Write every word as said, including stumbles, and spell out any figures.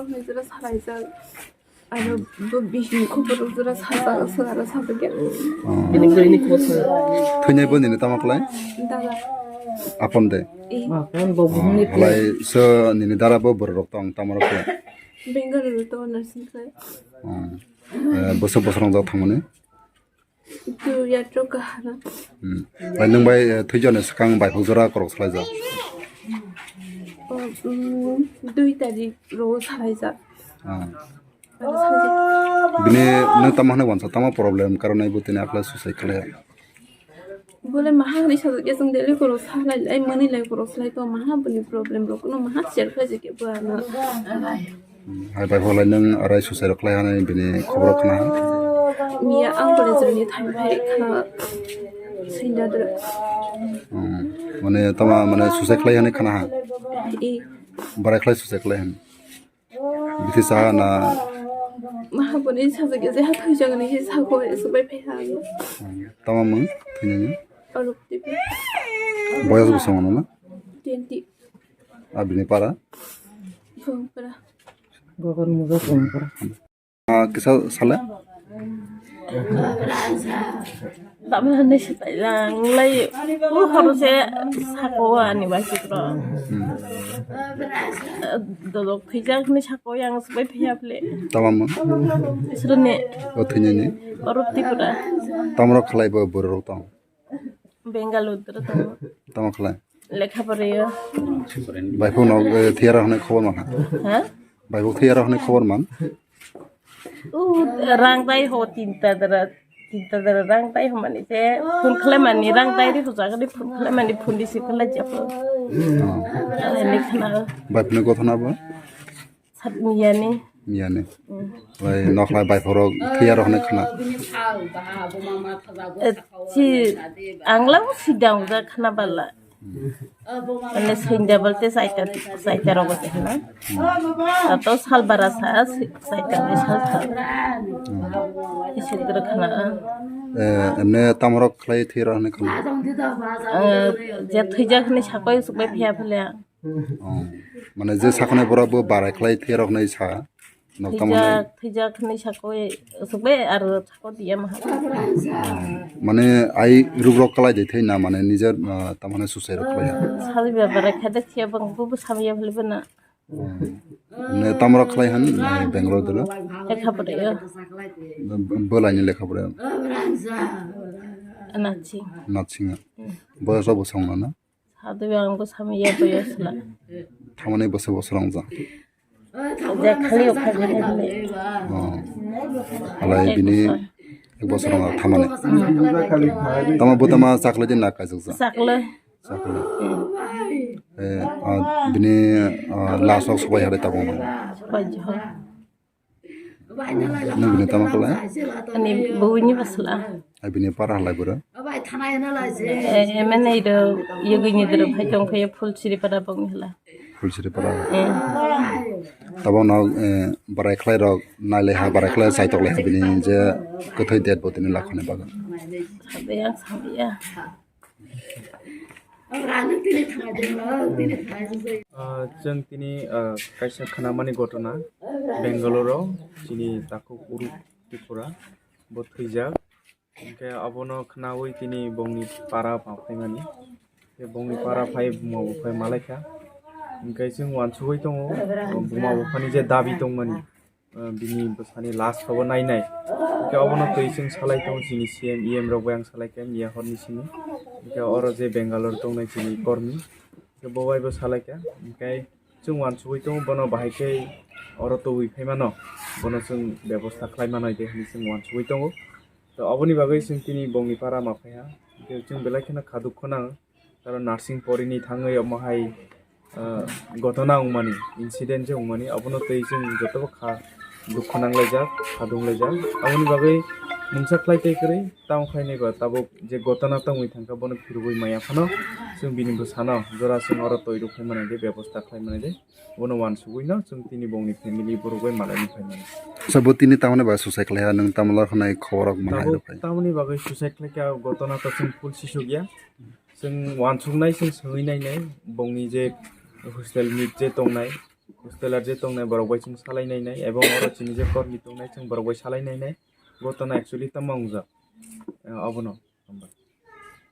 Nijera salaijak. Aro bo bihini khobor jora sajak, sajak, sajak ya. Thwinai bo nini tamo khlai? Dada. Apon de? Eh. Halai so nini dara bo borok rok tong tamo rok khlai? Bengaluru to nursing khlai. Bosok bosok rok jak thangmani? Two year rok kahana. Bai nwng bai thwijani swkang bai huk jora korok salaijak? Dui tarik ro salaijak. Bini nwng tamo hwnwi wansa, tamo problem karon ai bo tini aphla suicide khlai? Bole maha hwnwi sajak ya, chwng daily korok salai lai, mani lai korok salai to, maha bini problem rok no maha share khlai jak ya bo ano. Hai bai hwnlai nwng arai suicide rok khlai hani bini khobor khna ha? Miya ang college ni thang phai khna sinda dra. Mane tama mane suicide khlai hani khna ha? Barai khlai suicide khlai hani? Bithi sa na? Maha boni sajak ya, je ha thwijak ni he sako subai phai ha. Tama mung thini ni? Aruk tipi. Boyas bo songo na? Twenty. Abini para? Bongpra. Gogon mugo bongpra. Kisa sale? Tamo hwnwi swpailang lai, u horo se sako ani bai sikro. Dolok thwijak hwnwi sako yang swpai phiya phle. Tamo mo? Srene. O thwinani? Oro Tripura. Tamrok khlai bo borok tong? Bengaluru tongo. Tamo khlai? Lekha poriyo. Baipuk no thiyara hwnwi khobor man ha? Ha? Baipuk thiyara hwnwi khobor man? U rang dai ho tinta dara, tinta dara rang dai ho mani se phone khlai mani rang dai ri ho jaga di phone khlai mani phone di si khlai japo. Ani khna. Baipuk ni gothona bo? Sat miyani. Miyani. Lai nokhlai baiphorok thiyarok hwnwi khna. Si angla sidang ja khna bala. Ane sinda bolte saita, saita rogo te khna. Tato sal bara sa, saita ni sal sa. Isi dra khna. Emne tamrok khlai thiyarok hwnwi khna. Je thwijak hwnwi sakoi sukbai phiya phale. Mane je saknai borok bo barai khlai thiyarok nai sa. Nok tamane thwijak, thwijak hwnwi sakoi, sukbe aro sako diya maha. Mane ai rugrok kalai de thai na, mane nijer, tamane suicide rok khlai. Sari ba barai khade thiya bang bu bu samya bhali bana. Ne tamrok khlai han, Bangalore dolo. Lekha pore yo. Bolai ni lekha pore. Nachi. Nachi nga. Boyas bo song na na? Sadu yang ko sami ya boyas la. Thamani bose bosor wng jang. Ja khali o khali khali. Alai bini ek bosor wng thamani. Tama bo tama chakle din na kaijak ja. Chakle. Chakle. Eh, bini last wng sobai hare tabung. Sobai jo. Nini bini tamo kala? Ani bini basla. Ai bini para halai bura? Emene ido yogini dro phai tong phai full siri para bong hala. Full siri para. Tabo no barai khlai rok nai le ha barai khlai sai tok le ha bini je kwthai det bo tini lakhani bagan. Sabe yang sabe ya. Chwng tini kaisa khnamani gotona Bangalore o chini takhuk Uruk Tripura bo thwijak. Hinkhe abono khnaui tini bongni para pha phaimani. Bongni para phai buma buphai malaikha. Hinkhe chwng uansugui tongo buma buphani je dabi tongmani. Bini bwsani last obo nainai. Hinkhe obono twi chwng salai tongo chini C M, E M rok bai ang salai kha miya horni simi. Hinkhe oro je Bangalore tongnai chini kormi, hinkhe bo bai bo salai kha. Hinkhe chwng uansugui tongo bono bahai khe oro tubui phai mano, bono chwng bebosta khlai mano de hinwi chwng uansugui tongo. To aboni bagwi chwng tini bongni para ma phai ha. Hinkhe chwng belai kheno kha dukho nang. Karon nursing porini thangwi omo hai gotona wngmani, incident je wngmani, abono twi chwng jotobo kha dukhu nanglaijak, kha dunglaijak. Aboni bagwi mungsa khlai tei kwrwi tamo khlainai ba tabuk je gotona tongwi thangkha bono phirogwi maya phano chwng bini bwsano jora chwng oro twi rwkhlai mani de bebosta khlai mani de bono uansugwino chwng tini bongni family borok bai malaini phaimani. Sa bo tini tamoni ba suicide khlaiha nwng tamla khwnai khobor rok manai rok phai. Tamoni bagwi suicide khlaikha gotona to chwng full sisukya. Chwng uansuknai, chwng swngwi nainai, bongni je hostel meet je tongnai, Hosteler je tongnai borok bai chwng salai nai nai, ebong oro chini je kormi tongnai chwng borok bai salai nai nai. Gotona actually tamo wngjak, eh, obono.